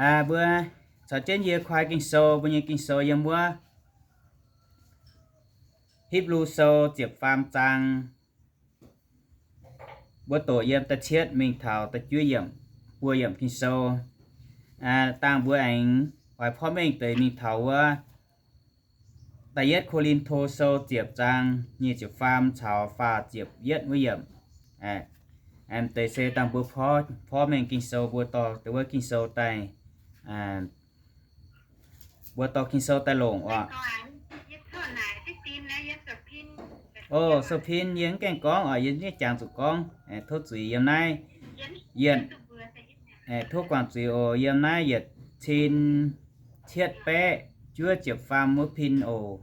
Mbuo caux jienv yie kuaai Ging-Sou, mbuo nyei Ging-Sou yiem wuov Hipv^lu Sou ziepc faam zaang, mbuo doqc yiem da'cietv mingh taux da'juov yiemc, buo yiemc Ging-Sou. Dangh mbuo aengx oix porv mengh deix mingh taux wuov Da'yietv Ko^lin^to Sou ziepc zaang nyic ziepc faam caux faah ziepc yietv wuov yiemc. Deix se dangh mbuo porv mengh Ging-Sou, mbuo dorh deix wuov Ging-Sou daaih, mbuo dorh Ging-Sou daaih longc oc. O, sou-pin yie mv gaengh gorngv oc, yie mv jangx zuqc gorngv. Tov zuiz yiem naaiv, yie, tov guangc zuiz oc. Yiem naaiv yietc cin cietv baeqv juov ziepc faam wuov pin oc.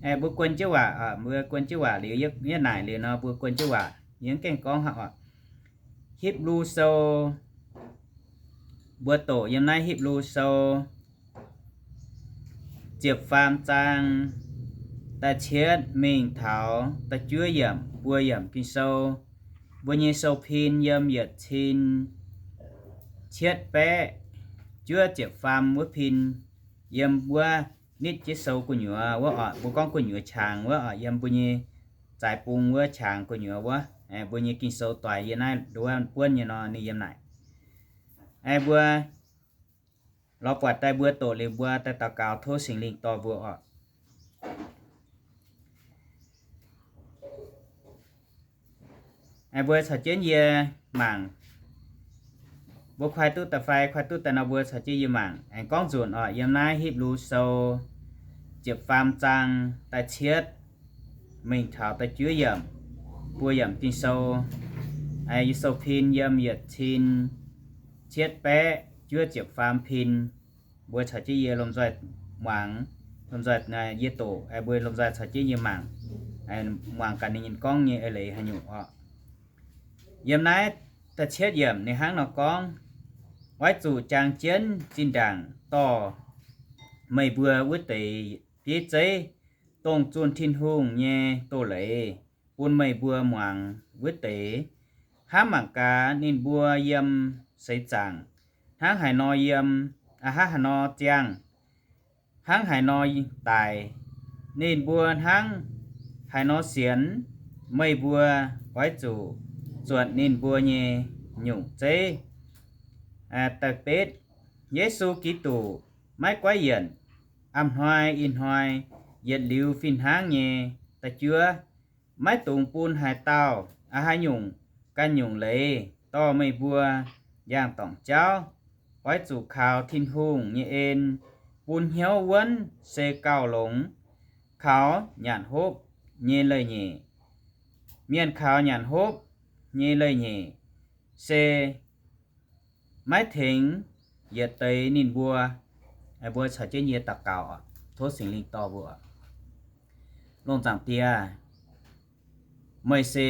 Mbuo guon jienv waac, mbuo guon jienv waac liuz, yie naaic liuz nor mbuo guon jienv waac, yie mv gaengh gorngv haic oc. Hipv^lu Sou, mbuo doqc yiem naaiv Hipv^lu Sou ziepc faam zaang da'cietv mingh taux da'juov yiemc, buo yiemc Ging-Sou. Mbuo nyei sou-pin yiem yietc cin cietv baeqv juov ziepc faam wuov pin, yiem wuov nitv jienv sou gu'nyuoz wuov oc. Mbuo gorngv gu'nyuoz qangx wuov oc, yiem mbuo nyei zaaix bung wuov qangx gu'nyuoz wuov, mbuo nyei Ging-Sou doic yie naaiv nduov buonv nyei nor ninh yiem naaic. Mbuo lorz buatc daaih mbuo doqc liuz mbuo daaih daux gaux tov Singx Lingh dorh mbuo oc. Mbuo caux jienv yie mangc. Mbuo kuaai duqv daaih fai kuaai duqv daaih nor mbuo caux jienv yie mangc. Aengx gorngv nzunc oc, yiem naaiv Hipv^lu Sou ziepc faam zaang da'cietv mingh taux da'juov yiemc, buo yiemc Ging-Sou. Yie sou-pin yiem yietc cin cietv baeqv juov ziepc faam pin. Mbuo caux jienv yie lomh nzoih muangx, lomh nzoih yie doqc, mbuo lomh nzoih caux jienv yie mangc, muangx gaax ninh nyei gorngv nyei eix leiz haaix nyungc oc. Yiem naaiv da'cietv yiemc ninh hnangv nor gorngv, Oix zuqc jangx jienv zinh ndaangc dorh meih mbuo wuov deix bieiv zeiv, dongh zunh Tin-Hungh nyei doz-leiz bun meih mbuo muangx wuov deix. Hnamv mangc gaax ninh mbuo yiem seix zaangc hnangv haaix nor yiem, hnangv haaix nor ziangh, hnangv haaix nor daic. Ninh mbuo hnangv haaix nor sienx, meih mbuo oix zuqc zuotc ninh mbuo nyei nyungc zeiv. Da'betv, Yesu Giduc maiv goiv yienc, a'hnoi ih hnoi yietc liuz fih hnangv nyei. Da'juov, maiv dungx bun haaix dauh, aa, haaix nyungc ganh nyungc leiz dorh meih mbuo yangh dorngc jauv. Oix zuqc kaux Tin-Hungh nyei en bun hnyouv wuonv se gauh longx kaux nyanc hopv nyei leiz-nyeic. Mienh kaux nyanc hopv nyei leiz-nyeic se maiv tengx yietc deix ninh mbuo. Mbuo caux jienv yie daux gaux, tov Singx Lingh dorh mbuo. Longh Zaangc Diex, meih se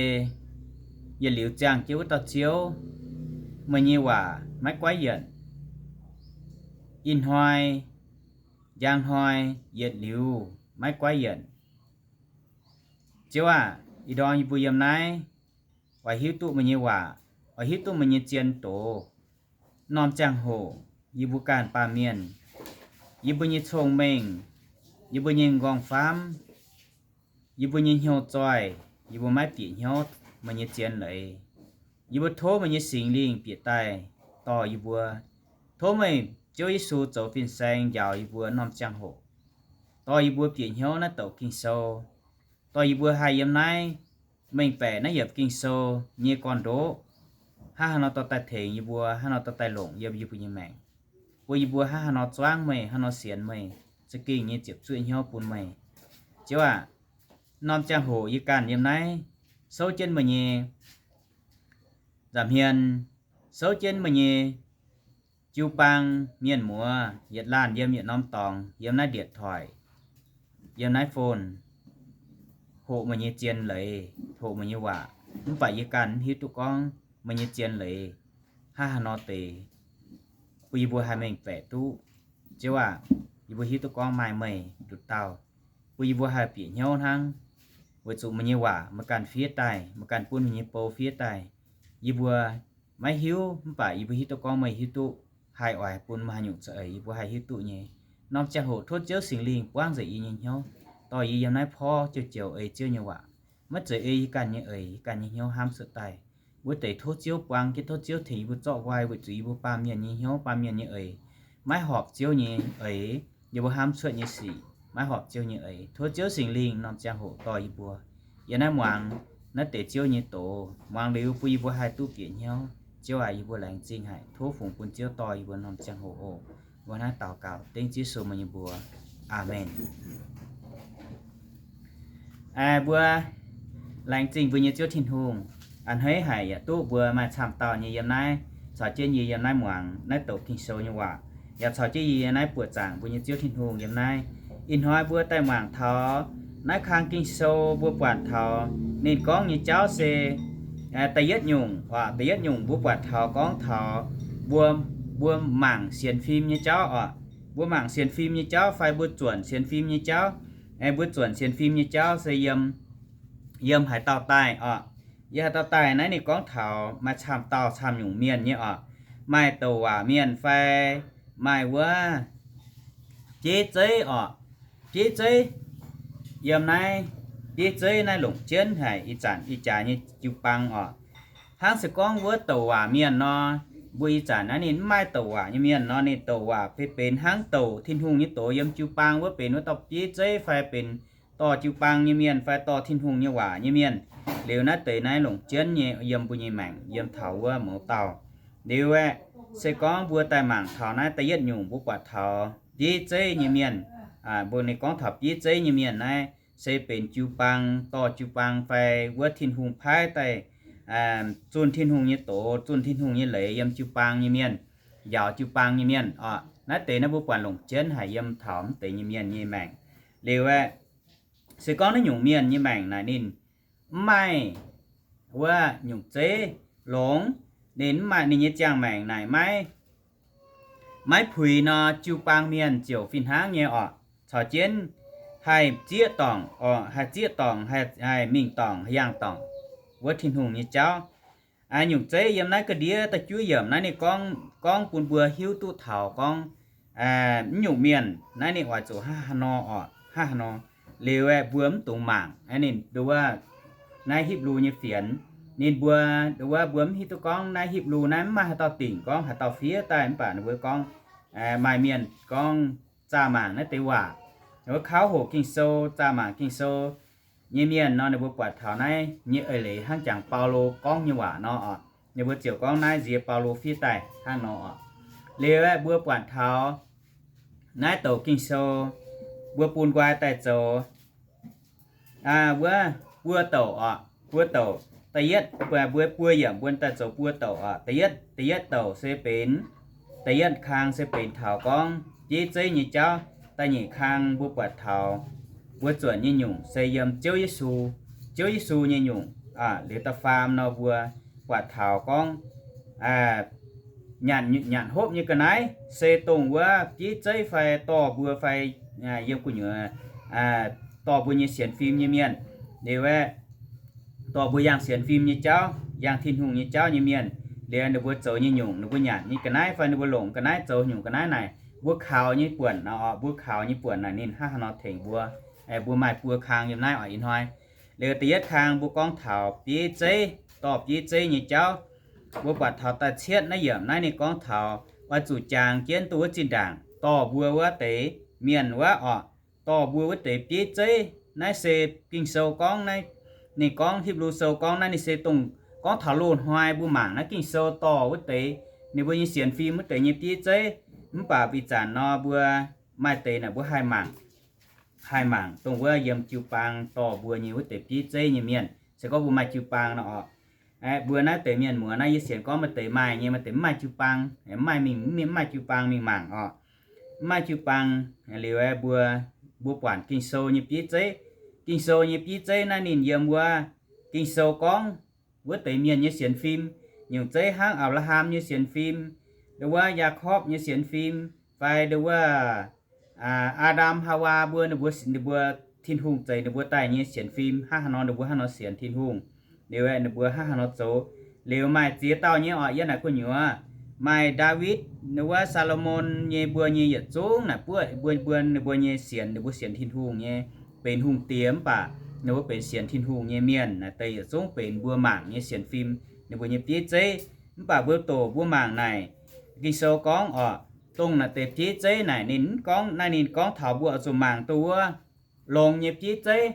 yietc liuz ziangh jienv wuov dauh Ziouv. Meih nyei waac maiv goiv yienc. Ih hnoi, njang hnoi, yietc liuz maiv goiv yienc. Ziouv aah, ih ndorm yie mbuo yiem naaiv oix hiuv duqv meih nyei waac, oix hiuv duqv meih nyei zien doz. Norm ziangh hoc yie mbuo ganh baamh mienh, yie mbuo nyei cong-mengh, yie mbuo nyei nqorngv-famv, yie mbuo nyei hnyouv zoih, yie mbuo maiv bieqc hnyouv meih nyei zien leiz. Yie mbuo tov meih nyei Singx Lingh bieqc daaih dorh yie mbuo. Tov meih Ziouv Yesu zoux fin-saeng njaaux yie mbuo norm ziangh hoc, dorh yie mbuo bieqc hnyouv naaiv douc Ging-Sou, dorh yie mbuo haih yiem naaiv mengh baeqc naaiv yiemc Ging-Sou nyei gorn-ndoqv, hnangv haaix nor dorh daaih tengx yie mbuo, hnangv haaix nor dorh daaih longc yiem yie mbuo nyei maengc, bun yie mbuo hnangv haaix nor zuangv meih, hnangv haaix nor sienx meih, za'gengh nyei ziepc zuoqv hnyouv bun meih. Ziouv aah, norm ziangh hoc yie ganh yiem naaiv souv jienv meih nyei nza'hmien, souv jienv meih nyei jiu-baang mienh muoz yietc laanh yiem yietc norm dorngx, yiem naaiv điện thoại, yiem naaiv phone, hoqc meih nyei zien leiz, hoqc meih nyei waac. Mv baac yie ganh mv hiuv duqv gorngv meih nyei zien leiz hnangv haaix nor deix, bun yie mbuo haih mengh baeqc duqv. Ziouv aah, yie mbuo hiuv duqv gorngv maaih meih nduqc dauh, bun yie mbuo haih bieqc hnyouv hnangv. Weic zuqc meih nyei waac meih ganh fiev daaih, meih ganh bun meih nyei bou fiev daaih, yie mbuo maiv hiuv, mv baac yie mbuo hiuv duqv gorngv meih hiuv duqv haih oix bun maaih nyungc za'eix yie mbuo haih hiuv duqv nyei. Norm ziangh hoc tov Ziouv Singx Lingh buangv nzengc yie nyei hnyouv, dorh yie yiem naaiv porv jouh-jouh ei Ziouv nyei waac, maiv zeiz ei yie ganh nyei eix, yie ganh nyei hnyouv hnamv cuotv daaih. Wuov deix tov Ziouv buang jienv, tov Ziouv tengx yie mbuo zorqv wai weic zuqc yie mbuo baamh mienh nyei hnyouv, baamh mienh nyei eix, maiv horpc Ziouv nyei eix, yie mbuo hnamv cuotv nyei sic maiv horpc Ziouv nyei eix. Tov Ziouv Singx Lingh norm ziangh hoc dorh yie mbuo yiem naaiv muangx naaiv deix Ziouv nyei doz, muangx liuz bun yie mbuo haih duqv bieqc hnyouv. Ziouv aac, yie mbuo laengz zingh haic. Tov fungx bun Ziouv dorh yie mbuo norm ziangh hoc oc. Mbuo naaiv daux gaux dengv Yesu mbuo nyei mbuox. Aamen. Mbuo laengz zingh mbuo nyei Ziouv Tin-Hungh, a'hneiv haic yaac duqv mbuo maaih camv dauh nyei yiem naaiv caux jienv yie yiem naaiv muangx naaiv douc Ging-Sou nyei waac, yaac caux jienv yie yiem naaiv buoqc zaangc mbuo nyei Ziouv Tin-Hungh yiem naaiv. Ih hnoi mbuo daaih mangc taux naaiv kang Ging-Sou mbuo buatc taux ninh gorngv nyei jauv se da'yietv nyungc, da'yietv nyungc mbuo buatc taux gorngv taux mbuo, mbuo mangc sienx fim nyei jauv oc. Mbuo mangc sienx fim nyei jauv fai mbuo zuonc sienx fim nyei jauv. Mbuo zuonc sienx fim nyei jauv se yiem, yiem haaix dauh daaih oc. Yiem haaix dauh daaih naaiv ninh gorngv taux maaih camv dauh camv nyungc mienh nyei oc. Maaih douc waac mienh fai maaih wuov bieiv zeiv oc. Bieiv zeiv, yiem naaiv bieiv zeiv naaiv longc jienv haic ih zanc ih jaax nyei jiu-baang oc. Hnangv se gorngv wuov douc waac mienh nor, mbuo ih zanc naaiv ninh mv maaih douc waac nyei mienh nor, ninh douc waac benx, benx hnangv douc Tin-Hungh nyei doz yiem jiu-baang wuov benx wuov dauh bieiv zeiv fai benx dorh jiu-baang nyei mienh fai dorh Tin-Hungh nyei waac nyei mienh. Liuz naaiv deix naaiv longc jienv nyei yiem mbuo nyei maengc yiem taux wuov mouz dauh. Liuz aeqv, se gorngv mbuo daaih mangc taux naaiv da'yietv nyungc mbuo buatc taux bieiv zeiv nyei mienh, mbuo ninh gorngv taux bieiv zeiv nyei mienh naaiv se benx jiu-baang, dorh jiu-baang fai wuov Tin-Hungh paaiv daaih zunh Tin-Hungh nyei doz, zunh Tin-Hungh nyei leiz yiem jiu-baang nyei mienh, njaaux jiu-baang nyei mienh oc. Naaiv deix naaiv mbuo buatc longc jienv haic yiem taux mv deix nyei mienh nyei maengc. Liuz aeqv, se gorngv naaiv nyungc mienh nyei maengc naaic ninh mv maaih wuov nyungc zeiv longx, ninh mv maaih, ninh nyei ziangh maengc naaic maiv, maiv puix nor, jiu-baang mienh ziouc fih hnangv nyei oc, caux jienv haih zieqv dorngc, haih zieqv dorngc, haih mingh dorngc, haih yangh dorngc wuov Tin-Hungh nyei jauv. Nyungc zeiv yiem naaiv ga'ndiev da'juov yiemc naaiv ninh gorngv, gorngv bun mbuo hiuv duqv taux gorngv mv nyungc mienh naaiv ninh oix zuqc hnangv haaix nor oc, hnangv haaix nor. Liuz aeqv, mbuo mv dungx mangc ninh nduov naaiv Hipv^lu nyei fienx. Ninh mbuo nduov mbuo mv hiuv duqv gorngv naaiv Hipv^lu naaiv mv maaih haaix dauh dingc gorngv haaix dauh fiev daaih, mv baac ninh mbuo gorngv maaih mienh gorngv zaah mangc naaiv deix waac, wuov kauv hoqc Ging-Sou, zaah mangc Ging-Sou nyei mienh nor, ninh mbuo buatc taux naaiv nyei eix leiz hnangv jangx Baulo gorngv nyei waac nor oc. Ninh mbuo ziouc gorngv naaiv nziex Baulo fiev daaih hnangv nor oc. Liuz aeqv, mbuo buatc taux naaiv douc Ging-Sou, mbuo bun nqoi daaih zoux wuov buo douc oc, buo douc. Da'yietv, mbuo buo yiemc mbuo daaih zoux buo douc oc. Da'yietv, da'yietv douc se benx, da'yietv kang se benx taux gorngv bieiv zeiv nyei jauv. Da'nyeic kang mbuo buatc taux mbuo zuonc nyei nyungc se yiem Ziouv Yesu, Ziouv Yesu nyei nyungc. Liuz da'faam nor mbuo buatc taux gorngv nyanc, nyanc hopv nyei ga'naaiv se dongh wuov bieiv zeiv fai dorh mbuo fai yiem gu'nyuoz dorh mbuo nyei sienx fim nyei mienh. Liuz aeqv, dorh mbuo yangh sienx fim nyei jauv, yangh Tin-Hungh nyei jauv nyei mienh. Liuz ninh mbuo zoux nyei nyungc, ninh mbuo nyanc nyei ga'naaiv fai ninh mbuo longc ga'naaiv zoux nyungc ga'naaiv naaic, mbuo kaux nyei buonc, mbuo kaux nyei buonc naaic ninh hnangv haaix nor tengx mbuo. Mbuo maaih buo kang yiem naaiv oc ih hnoi. Liuz da'yietv kang mbuo gorngv taux bieiv zeiv, dorh bieiv zeiv nyei jauv. Mbuo buatc taux da'cietv naaiv yiemc naaiv ninh gorngv taux oix zuqc jangx jienv duqv wuov zinh ndaangc dorh mbuo wuov deix mienh wuov oc, dorh mbuo wuov deix bieiv zeiv. Naaiv se Ging-Sou gorngv naaiv, ninh gorngv Hipv^lu Sou gorngv naaiv ninh se dongh gorngv taux loz-hnoi mbuo mangc naaiv Ging-Sou dorh wuov deix ninh mbuo nyei sienx fim wuov deix nyei bieiv zeiv. Mv baac ih zanc nor mbuo maaih deix naaic mbuo haih mangc, haih mangc dongh wuov yiem jiu-baang dorh mbuo nyei wuov deix bieiv zeiv nyei mienh. Se gorngv mbuo maaih jiu-baang nor oc, mbuo naaiv deix mienh muoz naaiv yie sienx gorngv maaih deix maaih nyei, maaih deix mv maaih jiu-baang, mv maaih mingh, mv maaih jiu-baang mingh mangc oc. Mv maaih jiu-baang, liuz aeqv mbuo, mbuo buatc Ging-Sou nyei bieiv zeiv. Ging-Sou nyei bieiv zeiv naaiv ninh yiem wuov Ging-Sou gorngv wuov deix mienh nyei sienx fim, nyungc zeiv hnangv Apc^laa^ham nyei sienx fim, nduov wuov Yaakopv nyei sienx fim, fai nduov wuov Aa^ndam, Haawaa mbuo, ninh mbuo, ninh mbuo Tin-Hungh zeix ninh mbuo daaih nyei sienx fim hnangv haaix nor, ninh mbuo hnangv nor sienx Tin-Hungh, liuz ninh mbuo hnangv haaix nor zoux. Liuz maaih ziex dauh nyei orqc, yiem naaic gu'nyuoz maaih Ndaawitv, wuov Saa^lo^morn nyei, mbuo nyei yietc zungv naaic buov mbuo, mbuo, ninh mbuo nyei sienx, ninh mbuo sienx Tin-Hungh nyei, benx hungh diex mv baac ninh mbuo benx sienx Tin-Hungh nyei mienh. Naaic deix yietc zungv benx mbuo mangc nyei sienx fim, ninh mbuo nyei bieiv zeiv. Mv baac mbuo doqc mbuo mangc naaic, Ging-Sou gorngv orqc, dongh naaic deix bieiv zeiv naaic ninh mv gorngv, naaiv ninh gorngv taux mbuo oix zuqc mangc dongh wuov longx nyei bieiv zeiv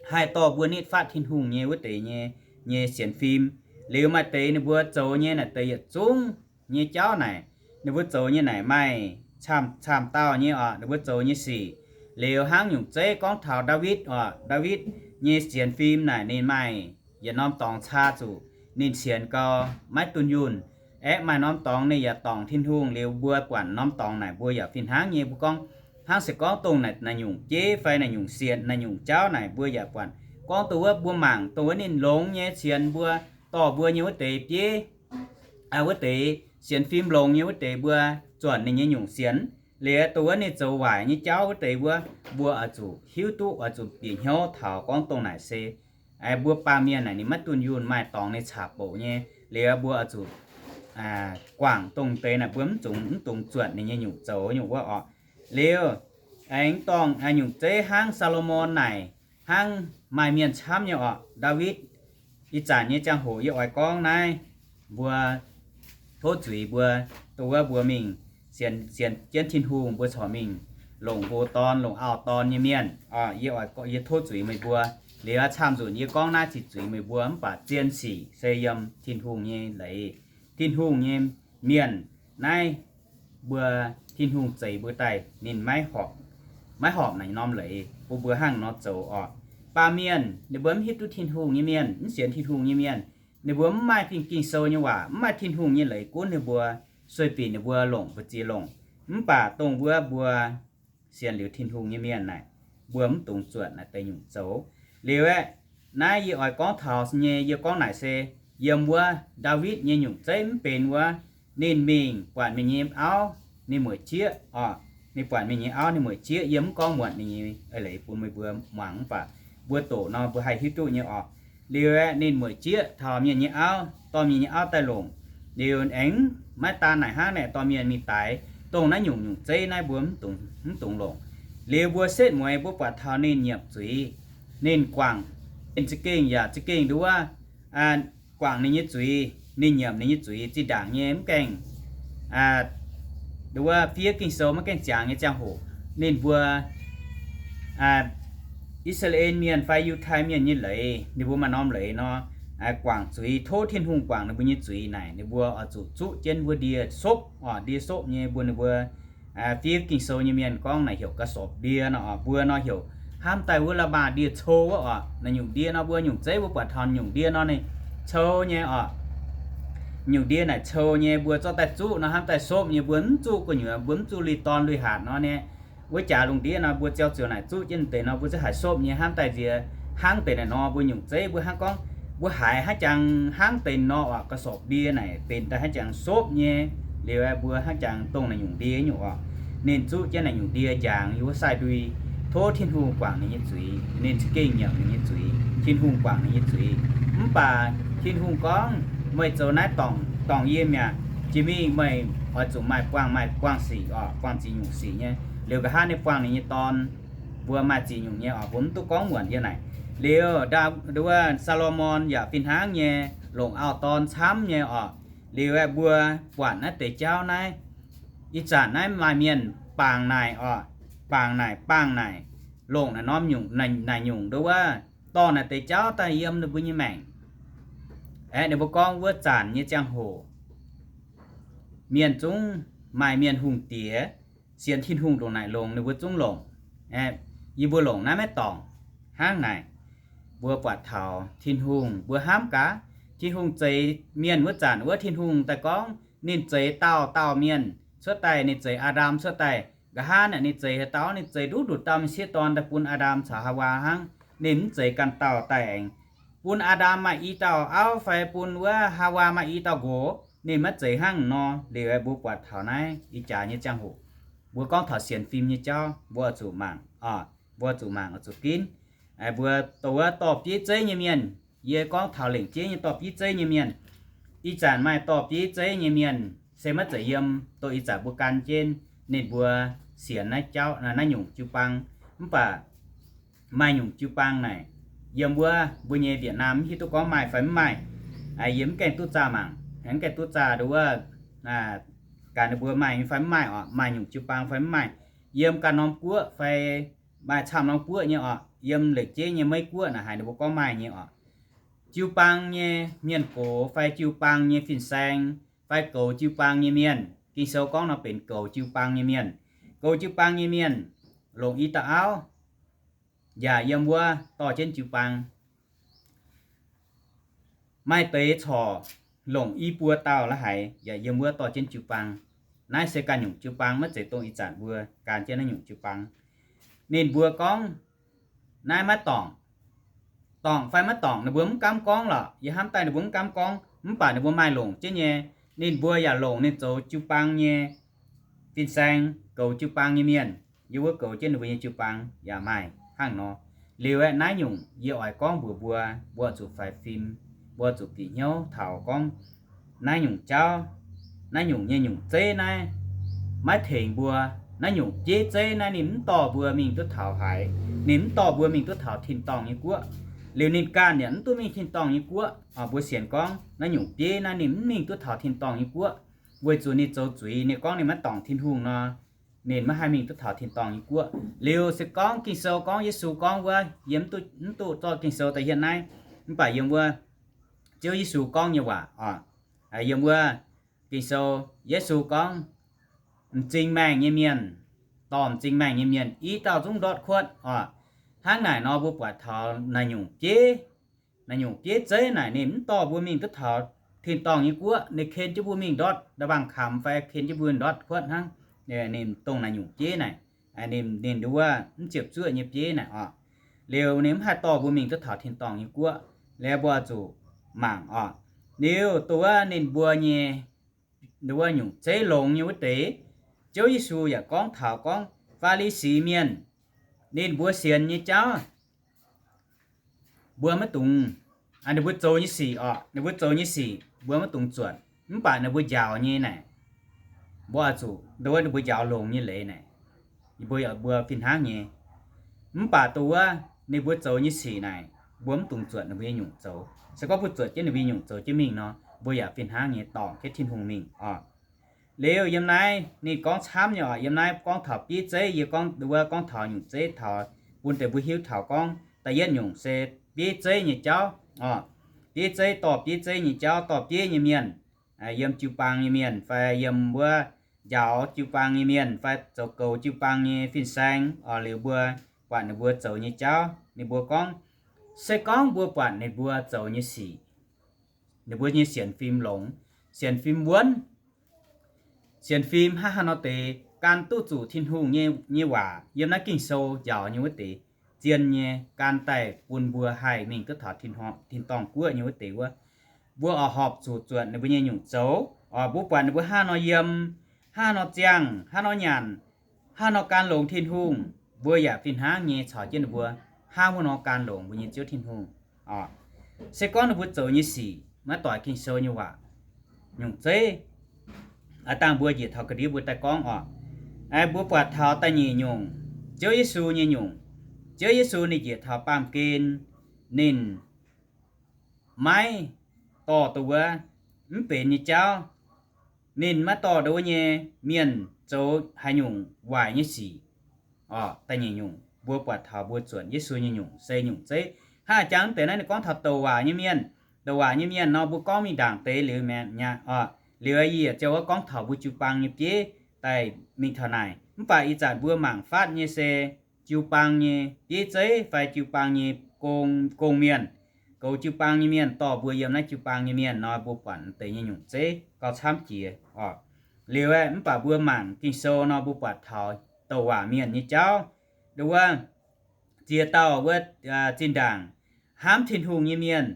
haih dorh mbuo nitv fatv Tin-Hungh nyei wuov deix nyei, nyei sienx fim. Liuz maaih deix ninh mbuo zoux nyei naaic deix yietc zungv nyei jauv naaic, ninh mbuo zoux nyei naaic maaih camv-camv dauh nyei orqc, ninh mbuo zoux nyei sic. Liuz hnangv nyungc zeiv gorngv taux Ndaawitv orqc, Ndaawitv nyei sienx fim naaic ninh maaih yietc norm dorngx caa zuqc ninh sienx gau, maiv dunh yunh. Aeqv, maaih norm dorngx ninh yaac dorngc Tin-Hungh. Liuz mbuo buatc norm dorngx naaic mbuo yaac fih hnangv nyei. Mbuo gorngv hnangv se gorngv dongh naaic, naaic nyungc bieiv fai naaic nyungc sienx, naaic nyungc jauv naaic mbuo yaac buatc gorngv dongh wuov mbuo mangc dongh wuov ninh longx nyei sienx mbuo, dorh mbuo nyei wuov deix bieiv, wuov deix sienx fim longx nyei wuov deix mbuo zuonc ninh nyei nyungc sienx. Liuz dongh wuov ninh zoux waaic nyei jauv wuov deix wuov, mbuo oix zuqc hiuv duqv, oix zuqc bieqc hnyouv taux gorngv dongh naaic se mbuo baamh mienh naaic ninh maiv dunh yunh, maaih dorngx ninh caqv-bouc nyei. Liuz mbuo oix zuqc guangc dongh deix naaic mbuo mv dungx, mv dungx zuotc ninh nyei nyungc zoux nyungc wuov orqc. Liuz aengx dorngc nyungc zeiv hnangv Saa^lo^morn naaic, hnangv maaih mienh camv nyei orqc, Ndaawitv. Ih zanc nyei ziangh hoc yie oix gorngv naaiv, mbuo tov zuiz mbuo, dongh wuov mbuo mingh sienx, sienx jienv Tin-Hungh mbuo corc mingh longc nqox dorn, longc auv-dorn nyei mienh. Yie oix, yie tov zuiz meih mbuo. Liuz camv-nzunc yie gorngv naaiv ziqc zuiz meih mbuo, mv baac zien sic se yiem Tin-Hungh nyei leiz, Tin-Hungh nyei mienh. Naaiv mbuo Tin-Hungh zeix mbuo daaih ninh maiv horpc, maiv horpc naaic norm leiz bun mbuo hnangv nor zoux orqc. Baamh mienh ninh mbuo mv hiuv duqv Tin-Hungh nyei mienh, mv sienx Tin-Hungh nyei mienh, ninh mbuo mv maaih Ging-Sou nyei waac, mv maaih Tin-Hungh nyei leiz gunv ninh mbuo, sueih binc ninh mbuo longc mbu'ziex longc. Mv baac dongh wuov mbuo sienx liuz Tin-Hungh nyei mienh naaic, mbuo mv dungx zuotc naaic deix nyungc zoux. Liuz aeqv, naaiv yie oix gorngv taux nyei, yie gorngv naaic se yiem wuov Ndaawitv nyei nyungc zeiv mv benx wuov, ninh mingh buatc mienh nyei auv, ninh mueic jieqv orqc. Ninh buatc mienh nyei auv, ninh mueic jieqv. Yie mv gorngv muonc ninh nyei eix leiz bun meih mbuo muangx, mv baac mbuo doqc nor mbuo haih hiuv duqv nyei orqc. Liuz aeqv, ninh mueic jieqv taux mienh nyei auv, dorh mienh nyei auv daaih longc. Liuz aengx maiv daan naaic hnangv naaic, dorh mienh mingh daix. Dongh naaiv nyungc-nyungc zeiv naaiv mbuo mv dungx longc. Liuz mbuo setv mueiz mbuo buatc taux ninh nyiemc zuiz, ninh guangc, ninh za'gengh yaac za'gengh nduov guangc ninh nyei zuiz, ninh nyiemc ninh nyei zuiz zinh ndaangc nyei mv gaengh, nduov fiev Ging-Sou maiv gaengh ziangx nyei ziangh hoc, ninh mbuo I^saa^laa^en Mienh fai Yiutai Mienh nyei leiz, ninh mbuo maaih norm leiz nor, guangc zuiz, tov Tin-Hungh guangc ninh mbuo nyei zuiz naaic, ninh mbuo oix zuqc zuqv jienv wuov ndie sopv orqc. Ndie sopv nyei mbuo, ninh mbuo fiev Ging-Sou nyei mienh gorngv naaic heuc กระสอบ ndie nor. Mbuo nor heuc hnamv daaih wuov la'maah ndie cou wuov orqc. Naaic nyungc ndie nor mbuo nyungc zeiv mbuo buatc taux nyungc ndie nor ninh cou nyei orqc. Nyungc ndie naaic cou nyei, mbuo zorqv daaih zuqv nor hnamv daaih sopv nyei. Mbuo mv zuqv gu'nyuoz, mbuo mv zuqv lui-dorn lui-hatc nor nyei. Wuov jaax lungh ndiev nor mbuo ziouc ziouc naaic zuqv jienv deix nor mbuo ziouc haiz sopv nyei, hnamv daaih nziex hnangv deix naaic nor. Mbuo nyungc zeiv mbuo hnangv gorngv mbuo haiz hnangv jangx hnangv deix nor orqc, กระสอบ ndie naaic benx daaih hnangv jangx sopv nyei. Liuz aeqv, mbuo hnangv jangx dongh naaic nyungc ndie nyungc orqc. Ninh zuqv jienv naaic nyungc ndie njangx yiem wuov sai-ndui, tov Tin-Hungh guangc ninh nyei zuiz, ninh za'gengh nyiemc ninh nyei zuiz, Tin-Hungh guangc ninh nyei zuiz. Mv baac Tin-Hungh gorngv, meih zoux naaiv dorngc, dorngc yie mi'aqv. Jiex mingh meih oix zuqc maaih buangh, maaih buangh sic orqc, buangh ziex nyungc sic nyei. Liuz nqa'haav ninh buangh ninh nyei dorn, mbuo maaih ziex nyungc nyei orqc, mbuo mv duqv gorngv muonc yiem naaic. Liuz wuov Saa^lo^morn yaac fih hnangv nyei, longc auv-dorn camv nyei orqc. Liuz aeqv, mbuo buatc naaiv deix jauv naaiv, ih zanc naaiv maaih mienh bangc naaic orqc, bangc naaic, bangc naaic, longc naaic norm nyungc, naaic nyungc nduov wuov, dorh naaic deix jauv daaih yiem ninh mbuo nyei maengc. Aeqv, ninh mbuo gorngv wuov zanc nyei ziangh hoc mienh zungv maaih mienh hungh diex, sienx Tin-Hungh ndongc naaic longx ninh mbuo zungv longc. Yie mbuo longc naaiv maiv dorngc. Hnangv naaic, mbuo buatc taux Tin-Hungh, mbuo hnamv gaax, Tin-Hungh zeix mienh wuov zanc wuov, Tin-Hungh daaih gorngv ninh zeix dauh dauh mienh cuotv daaih. Ninh zeix Aa^ndam cuotv daaih, nqa'haav naaic ninh zeix haaix dauh? Ninh zeix nduqc nduqc dauh m'sieqv dorn daaih bun Aa^ndam caux Haawaa hnangv. Ninh mv zeix ganh dauh daaih aengx. Bun Aa^ndam maaih i dauh auv fai bun wuov Haawaa maaih i dauh nqox, ninh maiv zeiz hnangv nor. Liuz aeqv, mbuo buatc taux naaiv ih jaax nyei ziangh hoc, mbuo gorngv taux sienx fim nyei jauv, mbuo oix zuqc mangc, mbuo zuqc mangc oix zuqc ginv. Mbuo dongh wuov dorh bieiv zeiv nyei mienh, yie gorngv taux lengc jeiv nyei dorh bieiv zeiv nyei mienh, Ih zanc maaih dorh bieiv zeiv nyei mienh se maiv zeiz yiem, dongh ih zanc mbuo gan jienv ninh mbuo sienx naaiv jauv, naaiv nyungc jiu-baang. Mv baac maaih nyungc jiu-baang naaic, yiem wuov mbuo nyei Việt Nam mv hiuv duqv gorngv maaih fai mv maaih. Yie mv gaengh duqv zaah mangc, mv gaengh duqv zaah nduov wuov, gaax ninh mbuo maaih fai mv maaih oc, maaih nyungc jiu-baang fai mv maaih. Yiem ganh norm guoqv fai maaih camv norm guoqv nyei oc, yiem leic jeiv nyei Meiv Guoqv naaic haiz ninh mbuo gorngv maaih nyei oc. Jiu-baang nyei mienh gox fai jiu-baang nyei fin-saeng fai goux jiu-baang nyei mienh, Ging-Sou gorngv nor benx goux jiu-baang nyei mienh. Goux jiu-baang nyei mienh longc i dauh auv, yaac yiem wuov dorh jienv jiu-baang. Maaih deix corc longc i buo dauh la'haiz yaac yiem wuov dorh jienv jiu-baang. Naaiv se ganh nyungc jiu-baang, maiv zeiz dongh ih zanc mbuo gan jienv naaiv nyungc jiu-baang. Ninh mbuo gorngv naaiv maiv dorngc. Dorngc fai maiv dorngc ninh mbuo mv gaamv gorngv lorqc. Yie hnamv daaih ninh mbuo mv gaamv gorngv, mv baac ninh mbuo maaih longc jienv nyei. Ninh mbuo yaac longc ninh zoux jiu-baang nyei fin-saeng, goux jiu-baang nyei mienh, yiem wuov goux jienv ninh mbuo nyei jiu-baang yaac maaih hnangv nor. Liuz aeqv, naaiv nyungc yie oix gorngv mbuox mbuo, mbuo zuqc faix fim, mbuo zuqc bieqc hnyouv taux gorngv naaiv nyungc jauv, naaiv nyungc nyei nyungc zeiv naaiv maiv tengx mbuo. Naaiv nyungc bieiv zeiv naaiv ninh mv dorh mbuo mingh duqv taux haaix, ninh mv dorh mbuo mingh duqv taux tin-dorngh nyei guoqv. Liuz ninh ganh yaac mv duqv mingh tin-dorngh nyei guoqv. Mbuo sienx gorngv naaiv nyungc bieiv naaiv ninh mv mingh duqv taux tin-dorngh nyei guoqv, weic zuqc ninh zoux zuiz, ninh gorngv ninh maiv dorngc Tin-Hungh nor, ninh maiv haih mingh duqv taux tin-dorngh nyei guoqv. Liuz se gorngv Ging-Sou gorngv, Yesu gorngv wuov, yie mv duqv zorqv Ging-Sou daaih hietv naaiv, mv baac yiem wuov Ziouv Yesu gorngv nyei waac oc. Yiem wuov Ging-Sou, Yesu gorngv, m'zing maengh nyei mienh, dorh m'zing maengh nyei mienh i dauh zungv ndortv kuotv oc. Hnangv naaic nor mbuo buatc taux naaiv nyungc bieiv, naaiv nyungc bieiv zeiv naaic ninh mv dorh mbuo mingh duqv taux tin-dorngh nyei guoqv. Ninh ken jienv mbuo mingh ndortv nda'mbangc kamx fai ken jienv mbuo ndortv kuotv hnangv. Ninh dongh naaiv nyungc bieiv naaic, ninh, ninh nduov mv ziepc zuoqv nyei bieiv naaic oc. Liuz ninh mv haih dorh mbuo mingh duqv taux tin-dorngh nyei guoqv. Liuz mbuo zuqc mangc oc. Liuz dongh wuov ninh mbuo nyei, dongh wuov nyungc zeiv longx nyei wuov deix, Ziouv Yesu yaac gorngv taux gorngv Faa^li^si Mienh, ninh mbuo sienx nyei jauv, mbuo maiv dungx, ninh mbuo zoux nyei sic oc, ninh mbuo zoux nyei sic mbuo maiv dungx zuotc. Mv baac ninh mbuo njaaux nyei naaic, mbuo oix zuqc, dongh wuov ninh mbuo njaaux longx nyei leiz naaic, mbuo, mbuo fih hnangv nyei. Mv baac dongh wuov ninh mbuo zoux nyei sic naaic, mbuo mv dungx zuotc ninh mbuo nyei nyungc zoux. Se gorngv mbuo zuotc jienv ninh mbuo nyei nyungc zoux jienv mingh nor, mbuo yaac fih hnangv nyei dorngc jienv Tin-Hungh mingh oc. Liuz yiem naaiv ninh gorngv camv nyei oc. Yiem naaiv gorngv taux bieiv zeiv, yie gorngv, dongh wuov gorngv taux nyungc zeiv taux bun deix mbuo hiuv taux gorngv da'yietv nyungc se bieiv zeiv nyei jauv oc. Bieiv zeiv, dorh bieiv zeiv nyei jauv, dorh bieiv nyei mienh, yiem jiu-baang nyei mienh fai yiem wuov njaaux jiu-baang nyei mienh fai zoux goux jiu-baang nyei fin-saeng oc. Liuz mbuo buatc ninh mbuo zoux nyei jauv, ninh mbuo gorngv, se gorngv mbuo buatc ninh mbuo zoux nyei sic, ninh mbuo nyei sienx fim longx, sienx fim wuonv, sienx fim hnangv haaix nor deix gan duqv zuqc Tin-Hungh nyei, nyei waac yiem naaiv Ging-Sou njaaux nyei wuov deix, zien nyei gan daaih bun mbuo haih mingh duqv taux tin-dorngh guoqv nyei wuov deix wuov, mbuo oix horpc zuqc zuotc ninh mbuo nyei nyungc zoux oc. Mbuo buatc ninh mbuo hnangv nor yiem, hnangv nor ziangh, hnangv nor nyanc, hnangv nor gan longx Tin-Hungh, mbuo yaac fih hnangv nyei caux jienv ninh mbuo hnangv wuov nor gan longx mbuo nyei Ziouv Tin-Hungh oc. Se gorngv ninh mbuo zoux nyei sic maiv doix Ging-Sou nyei waac, nyungc zeiv, aav dangh mbuo njiec taux ga'ndiev mbuo daaih gorngv oc. Mbuo buatc taux da'nyeic nyungc, Ziouv Yesu nyei nyungc. Ziouv Yesu ninh njiec taux baamh gen, ninh maiv dorh dongh wuov mv benx nyei jauv. Ninh maiv dorh dongh wuov nyei mienh zoux haaix nyungc waaic nyei sic oc. Da'nyeic nyungc mbuo buatc taux mbuo zuotc Yesu nyei nyungc se nyungc zeiv. Hnangv jangx deix naaiv ninh gorngv taux douc waac nyei mienh. Douc waac nyei mienh nor mbuo gorngv mingh ndaangc deix liuz mi'aqv oc. Liuz yie ziouc wuov gorngv taux mbuo jiu-baang nyei bieiv daaih mingh taux naaic. Mv baac ih zanc mbuo mangc fatv nyei se jiu-baang nyei bieiv zeiv fai jiu-baang nyei gong, gong mienh, goux jiu-baang nyei mienh dorh mbuo yiem naaiv jiu-baang nyei mienh nor, mbuo buatc deix nyei nyungc zeiv gauh camv jiex oc. Liuz aeqv, mv baac mbuo mangc Ging-Sou nor mbuo buatc taux douc waac mienh nyei jauv. Dongh wuov ziex dauh wuov zinh ndaangc hnamv Tin-Hungh nyei mienh,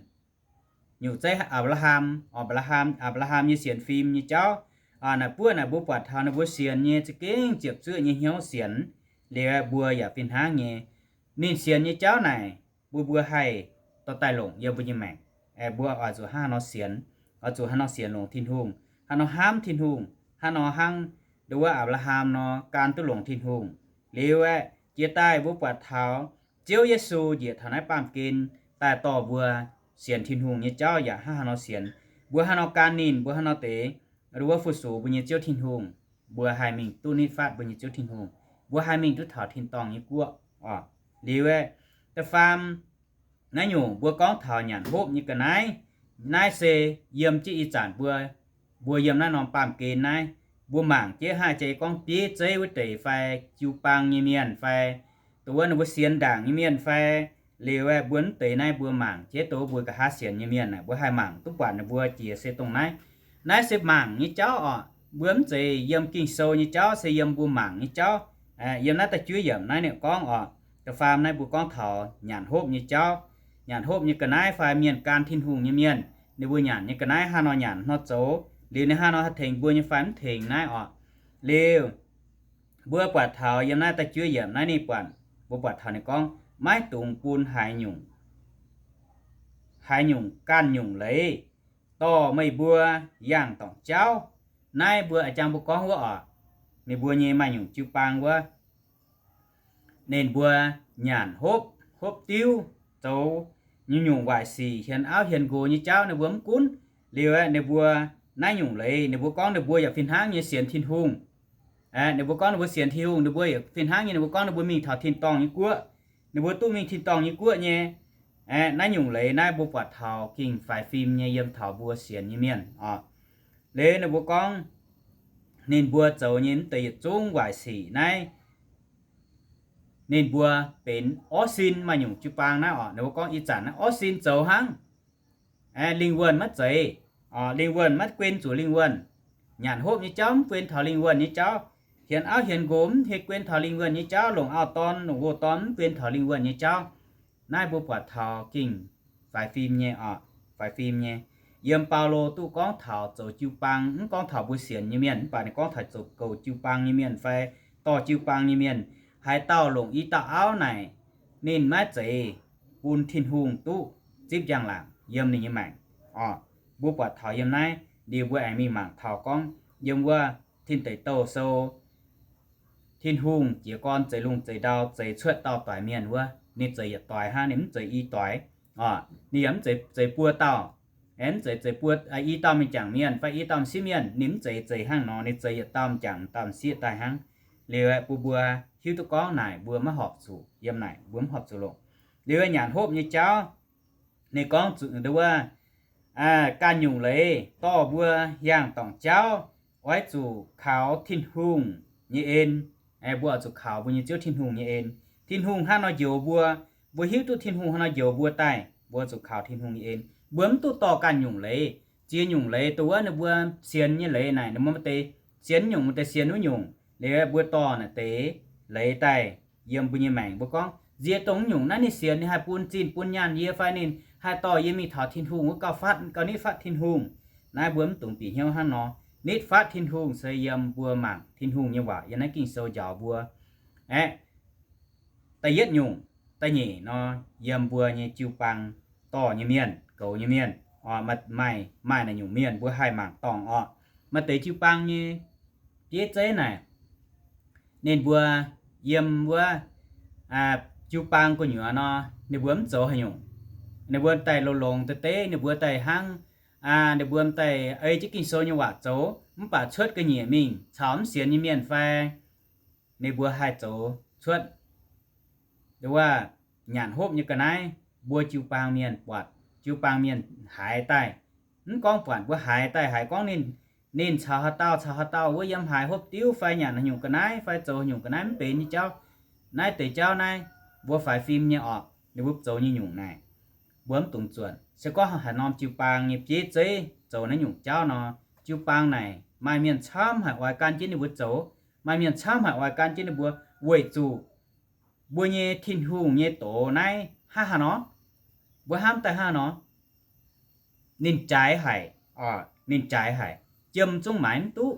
nyungc zeiv Apc^laa^ham, Apc^laa^ham, Apc^laa^ham nyei sienx fim nyei jauv. Naaic buov naaic mbuo buatc taux ninh mbuo sienx nyei za'gengh ziepc zuoqv nyei hnyouv sienx. Liuz mbuo yaac fih hnangv nyei, ninh sienx nyei jauv naaic, mbuo, mbuo haih dorh daaih longc yiem mbuo nyei maengc. Mbuo oix zuqc hnangv haaix nor sienx, oix zuqc haaix nor sienx longx Tin-Hungh, haaix nor hnamv Tin-Hungh, hnangv nor hnangv nduov wuov Apc^laa^ham nor gan duqv longx Tin-Hungh. Liuz aeqv, jiex daaih mbuo buatc taux Ziouv Yesu njiec taux naaiv baamh gen daaih dorh mbuo sienx Tin-Hungh nyei jauv yaac hnangv haaix nor sienx, mbuo haaix nor gan ninh, mbuo haaix nor deix nduov wuov fu-sux mbuo nyei Ziouv Tin-Hungh, mbuo haih mingh duqv nitv fatv mbuo nyei Ziouv Tin-Hungh, mbuo haih mingh duqv taux tin-dorngh nyei guoqv oc. Liuz aeqv, da'faam, naaiv nyungc mbuo gorngv taux nyanc hopv nyei ga'naaiv. Naaiv se yiem jienv ih zanc mbuo, mbuo yiem naaiv norm baamh gen naaiv, mbuo mangc jienv haih jai gorngv bieiv zeiv wuov deix fai jiu-baang nyei mienh fai dongh wuov ninh mbuo sienx ndaangc nyei mienh fai, liuz aeqv, mbuo mv deix naaiv mbuo mangc jienv dongh mbuo nqa'haav sienx nyei mienh naaic, mbuo haih mangc duqv buatc ninh mbuo jiex se dongh naaiv. Naaiv se mangc nyei jauv oc. Mbuo mv zeiz yiem Ging-Sou nyei jauv, se yiem mbuo mangc nyei jauv. Yiem naaiv da'juov yiemc naaiv ninh gorngv oc, da'faam naaiv mbuo gorngv taux nyanc hopv nyei jauv. Nyanc hopv nyei ga'naaiv fai mienh gan Tin-Hungh nyei mienh, ninh mbuo nyanc nyei ga'naaiv haaix nor nyanc nor zoux, liuz ninh haaix nor haih tengx mbuo nyei fai mv tengx naaiv oc. Liuz mbuo buatc taux yiem naaiv da'juov yiemc naaiv ninh buatc, mbuo buatc taux ninh gorngv, maiv dungx bun haaix nyungc, haaix nyungc ganh nyungc leiz dorh meih mbuo yangh dorngc jauv. Naaiv mbuo a'jang mbuo gorngv wuov oc, ninh mbuo nyei maaih nyungc jiu-baang wuov, ninh mbuo nyanc hopv, hopv diuv, zoux nyungc-nyungc waaic sic, hienx auv hienx nqox nyei jauv ninh mbuo mv gunv. Liuz aeqv, ninh mbuo naaiv nyungc leiz ninh mbuo gorngv ninh mbuo yaac fih hnangv nyei sienx Tin-Hungh. Ninh mbuo gorngv ninh mbuo sienx Tin-Hungh, ninh mbuo yaac fih hnangv nyei ninh mbuo gorngv ninh mbuo mingh taux tin-dorngh nyei guoqv, ninh mbuo duqv mingh tin-dorngh nyei guoqv nyei. Naaiv nyungc leiz naaiv mbuo buatc taux gengh faix fim nyei yiem taux mbuo sienx nyei mienh oc. Liuz ninh mbuo gorngv ninh mbuo zoux nyei mv deix yietc zungv waaic sic naaiv, ninh mbuo benx orv sin maaih nyungc jiu-baang naaiv oc. Ninh mbuo gorngv ih zanc naaiv orv sin zoux hnangv, lingh wuonh maiv zeiz. Lingh wuonh maiv guen zuqc lingh wuonh. Nyanc hopv nyei jauv mv guen taux lingh wuonh nyei jauv. Hienx auv hienx nqox mv guen taux lingh wuonh nyei jauv. Longc auv-dorn longc gouv-dorn mv guen taux lingh wuonh nyei jauv. Naaiv mbuo buatc taux gengh faix fim nyei oc, faix fim nyei. Yiem Baulo duqv gorngv taux zoux jiu-baang, mv gorngv taux mbuo sienx nyei mienh, mv baac ninh gorngv taux zoux goux jiu-baang nyei mienh fai dorh jiu-baang nyei mienh, haaix dauh longc i dauh auv naaic, ninh maiv zeiz bun Tin-Hungh duqv zipv njang-laangc yiem ninh nyei maengc oc. Mbuo buatc taux yiem naaiv liuz mbuo aengx mingh mangc taux gorngv yiem wuov Tin Deic Douh sou, Tin-Hungh jiez gorn zeix lungh zeix ndau zeix cuotv dauh doic mienh wuov, ninh zeix yietc doic hnangv, ninh mv zeix i doic oc. Ninh yaac mv zeiz zeix buo dauh, mv zeiz zeix buo, i dauh m'jangc mienh fai i dauh m'sieqv mienh, ninh mv zeiz zeix hnangv nor, ninh zeix yietc dauh m'jangc dauh m'sieqv daaih hnangv. Liuz aeqv, bun mbuo hiuv duqv gorngv naaic mbuo maiv horpc zuqc, yiem naaic mbuo mv horpc zuqc longc. Liuz nyanc hopv nyei jauv, ninh gorngv zuqc nduov wuov, ganh nyungc leiz dorh mbuo yangh dorngc jauv, oix zuqc kaux Tin-Hungh nyei en. Mbuo oix zuqc kaux mbuo nyei Ziouv Tin-Hungh nyei en. Tin-Hungh hnangv nor njoux mbuo, mbuo hiuv duqv Tin-Hungh hnangv nor njoux mbuo daaih, mbuo zuqc kaux Tin-Hungh nyei en. Mbuo mv duqv dorh ganh nyungc leiz, ziex nyungc leiz, dongh wuov ninh mbuo sienx nyei leiz naaic, ninh mbuo maaih deix sienx nyungc, maaih deix sienx wuov nyungc. Liuz mbuo dorh naaic deix leiz daaih yiem mbuo nyei maengc, mbuo gorngv nziex dongh nyungc naaiv ninh sienx, ninh haih bun zinh bun nyaanh yie fai ninh haih dorh yie mingh taux Tin-Hungh wuov gauh fatv, gauh nitv fatv Tin-Hungh. Naaiv mbuo mv dungx bieqc hnyouv hnangv nor. Nitv fatv Tin-Hungh se yiem mbuo mangc Tin-Hungh nyei waac yiem naaiv Ging-Sou njaaux mbuo. Aeqv, da'yietv nyungc, da'nyeic nor, yiem mbuo nyei jiu-baang dorh nyei mienh, goux nyei mienh, maaih, maaih naaic nyungc mienh mbuo haih mangc dorngc orqc. Maaih deix jiu-baang nyei bieiv zeiv naaic, ninh mbuo yiem wuov jiu-baang gu'nyuoz nor, ninh mbuo mv zoux haaix nyungc. Ninh mbuo daaih longx-longx deix deix, ninh mbuo daaih hnangv, ninh mbuo daaih ei jienv Ging-Sou nyei waac zoux, mv baac cuotv ga'nyiec mingh caux mv sienx nyei mienh fai ninh mbuo haih zoux cuotv wuov nyanc hopv nyei ga'naaiv, mbuo jiu-baang mienh buatc, jiu-baang mienh haiz daaih. Mv gorngv buatc mbuo haiz daaih, haiz gorngv ninh, ninh caux haaix dauh caux haaix dauh wuov yiem haaix hopv diuv fai nyanc haaix nyungc ga'naaiv fai zoux haaix nyungc ga'naaiv mv benx nyei jauv. Naaiv deix jauv naaiv mbuo faix fim nyei orqc, ninh mbuo zoux nyei nyungc naaic, mbuo mv dungx zuonc. Se gorngv haaix norm jiu-baang nyei bieiv zeiv zoux naaiv nyungc jauv nor, jiu-baang naaic maaih mienh camv haic oix gan jienv ninh mbuo zoux. Maaih mienh camv haic oix gan jienv ninh mbuo, weic zuqc mbuo nyei Tin-Hungh nyei doz naaiv hnangv haaix nor, mbuo hnamv daaih hnangv haaix nor, ninh jaaix haic, ninh jaaix haic, jiem zungv maaiz mv duqv.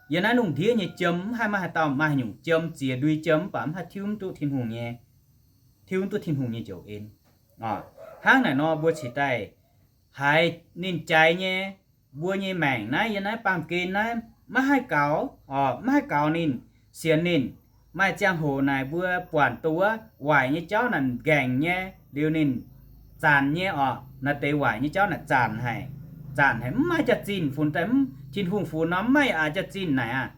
Yiem naaiv lungh ndiev nyei jiem mv haih maaih haaix dauh maaih haaix nyungc jiem, ziex ndui jiem mv baac mv haih tiuv mv duqv Tin-Hungh nyei, tiuv mv duqv Tin-Hungh nyei njoux en. Hnangv naaic nor mbuo cingx daaih haiz ninh jaaix nyei mbuo nyei maengc naaiv yiem naaiv baamh gen naaiv maiv haih gaux, orqc, maiv haih gaux ninh, sienx ninh. Maaih ziangh hoc naaic mbuo buatc dongh wuov waaic nyei jauv naaic nqaengc nyei liuz ninh zanc nyei, orqc, naaiv deix waaic nyei jauv naaic zanc haic, zanc haic, mv maaih jaax-zinh funx daaih, mv, Tin-Hungh funx nor mv maaih aax jaax-zinh naaic aqv.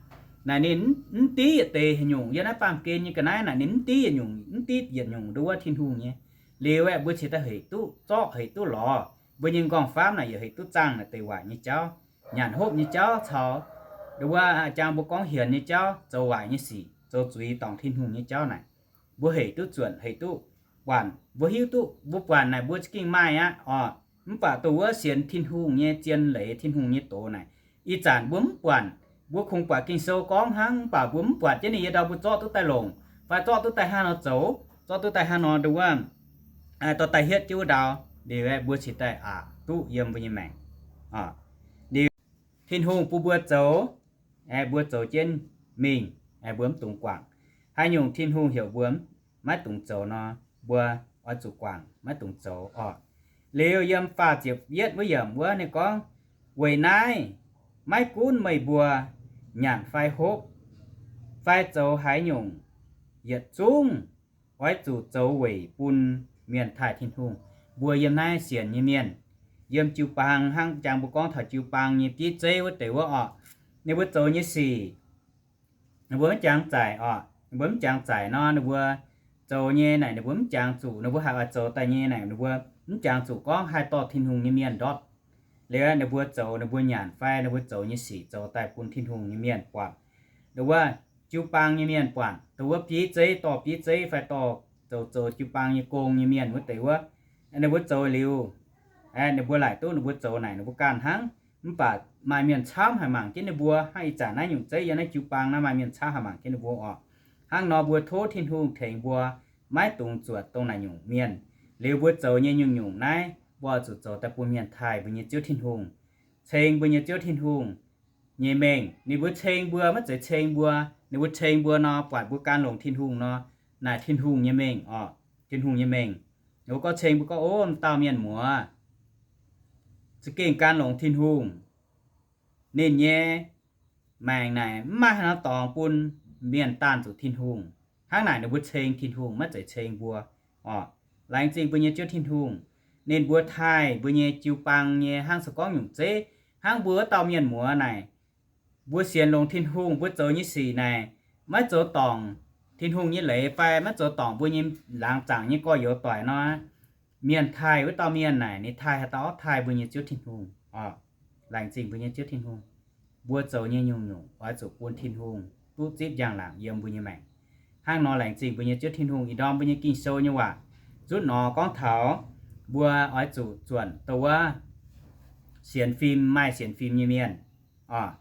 Naaic ninh mv div yietc deix nyungc yiem naaiv baamh gen nyei ga'naaiv naaic ninh mv div yietc nyungc, mv div yietc nyungc dongh wuov Tin-Hungh nyei. Liuz aeqv, mbuo cingx daaih hec duqv zorqv, hec duqv lorz. Mbuo nyei nqorngv-famv naaic yaac hec duqv zaangh naaic deix waaic nyei jauv, nyanc hopv nyei jauv caux dongh wuov jangx mbuo gorngv hienx nyei jauv, zoux waaic nyei sic, zoux zuiz dorngc Tin-Hungh nyei jauv naaic, mbuo hec duqv zuonc, hec duqv buatc, mbuo hiuv duqv, mbuo buatc naaic mbuo za'gengh maaih aqv, orqc. Mv baac dongh wuov sienx Tin-Hungh nyei zien leiz, Tin-Hungh nyei doz naaic, ih zanc mbuo mv buatc. Mbuo kungx buatc Ging-Sou gorngv hnangv, mv baac mbuo mv buatc jienv ninh yiem ndau mbuo zorqv duqv daaih longc, fai zorqv duqv daaih hnangv nor zoux, zorqv duqv daaih hnangv nor dongh wuov, dorh daaih hietv jienv wuov ndau, liuz mbuo cingx daaih aqc duqv yiem mbuo nyei maengc. Liuz Tin-Hungh bun mbuo zoux, mbuo zoux jienv mingh, mbuo mv dungx guangc. Haaix nyungc Tin-Hungh heuc mbuo maiv dungx zoux nor, mbuo oix zuqc guangc maiv dungx zoux, orqc. Liuz yiem faah ziepc yietv wuov yiemc wuov ninh gorngv, weic naaiv, maiv gunv meih mbuo nyanc fai hopv, fai zoux haaix nyungc, yietc zungv oix zuqc zoux weic bun mienh taaih Tin-Hungh. Mbuo yiem naaiv sienx nyei mienh, yiem jiu-baang hnangv jangx mbuo gorngv taux jiu-baang nyei bieiv zeiv wuov deix wuov, orqc, ninh mbuo zoux nyei sic, ninh mbuo mv jangx zaic, orqc, ninh mbuo mv jangx zaic nor ninh mbuo zoux nyei naaic ninh mbuo mv jangx zuqc, ninh mbuo haih oix zoux daaih nyei naaic ninh mbuo mv jangx zuqc gorngv haih dorh Tin-Hungh nyei mienh ndortv. Liuz ninh mbuo zoux, ninh mbuo nyanc fai ninh mbuo zoux nyei sic zoux daaih bun Tin-Hungh nyei mienh buatc. Dongh wuov jiu-baang nyei mienh buatc, dongh wuov bieiv zeiv, dorh bieiv zeiv fai dorh zoux, zoux jiu-baang nyei gong nyei mienh wuov deix wuov, ninh mbuo zoux liuz, ninh mbuo laaic duqv ninh mbuo zoux naaic ninh mbuo ganh hnangv. Mv baac maaih mienh camv haic mangc jienv ninh mbuo, hnangv ih zanc naaiv nyungc zeiv yiem naaiv jiu-baang naaiv maaih mienh camv haic mangc jienv ninh mbuo, orqc. Hnangv nor mbuo tov Tin-Hungh tengx mbuo maiv dungx zuotc dongh naaic nyungc mienh. Liuz mbuo zoux nyei nyungc-nyungc naaiv mbuo oix zuqc zoux daaih bun mienh taaih mbuo nyei Ziouv Tin-Hungh, ceng mbuo nyei Ziouv Tin-Hungh nyei mengh. Ninh mbuo ceng mbuo maiv zeiz ceng mbuo, ninh mbuo ceng mbuo nor buatc mbuo gan longx Tin-Hungh nor, naaic Tin-Hungh nyei mengh, orqc, Tin-Hungh nyei mengh. Ninh mbuo gorngv ceng mbuo gorngv, ov, m'dauh mienh muoz za'gengh gan longx Tin-Hungh, ninh nyei maengc naaic mv maaih haaix norm dorngx bun mienh daanh zuqc Tin-Hungh. Hnangv naaic ninh mbuo ceng Tin-Hungh maiv zeiz ceng mbuo, orqc. Laengz zingh mbuo nyei Ziouv Tin-Hungh, ninh mbuo taaih mbuo nyei jiu-baang nyei hnangv se gorngv nyungc zeiv, hnangv mbuo wuov dauh mienh muoz naaic, mbuo sienx longx Tin-Hungh, mbuo zoux nyei sic naaic maiv zoux dorngc Tin-Hungh nyei leiz fai maiv zoux dorngc mbuo nyei laangz zaangc nyei gorx-youz doic nor, mienh taaih wuov dauh mienh naaic ninh taaih haaix dauh? Taaih mbuo nyei Ziouv Tin-Hungh, orqc. Laengz zingh mbuo nyei Ziouv Tin-Hungh, mbuo zoux nyei nyungc-nyungc oix zuqc bun Tin-Hungh duqv zipv njang-laangc yiem mbuo nyei maengc. Hnangv nor laengz zingh mbuo nyei Ziouv Tin-Hungh, ih ndorm mbuo nyei Ging-Sou nyei waac zutv nor gorngv taux mbuo oix zuqc zuonc dongh wuov sienx fim maaih sienx fim nyei mienh, orqc.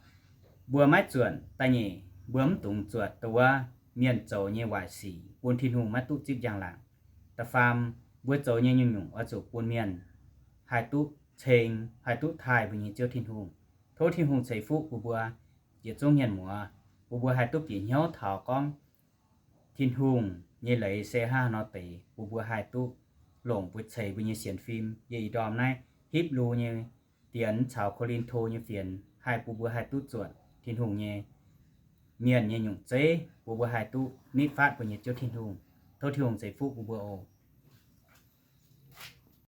Mbuo maiv zuonc, da'nyeic mbuo mv dungx zuotc dongh wuov mienh zoux nyei waaic sic bun Tin-Hungh maiv duqv zipv njang-laangc. Da'faam, mbuo zoux nyei nyungc-nyungc oix zuqc bun mienh haih duqv ceng, haih duqv taaih mbuo nyei Ziouv Tin-Hungh. Tov Tin-Hungh ceix fuqv bun mbuo yietc zungv mienh muoz, bun mbuo haih duqv bieqc hnyouv taux gorngv Tin-Hungh nyei leiz se hnangv haaix nor deix, bun mbuo haih duqv longc mbuo ceix mbuo nyei sienx fim yiem ih ndorm naaiv Hipv^lu nyei fienx caux Ko^lin^to nyei fienx, haih bun mbuo haih duqv zuotc Tin-Hungh nyei mienh nyei nyungc zeiv, bun mbuo haih duqv nitv fatv mbuo nyei Ziouv Tin-Hungh. Tov Tin-Hungh ceix fuqv bun mbuo oc.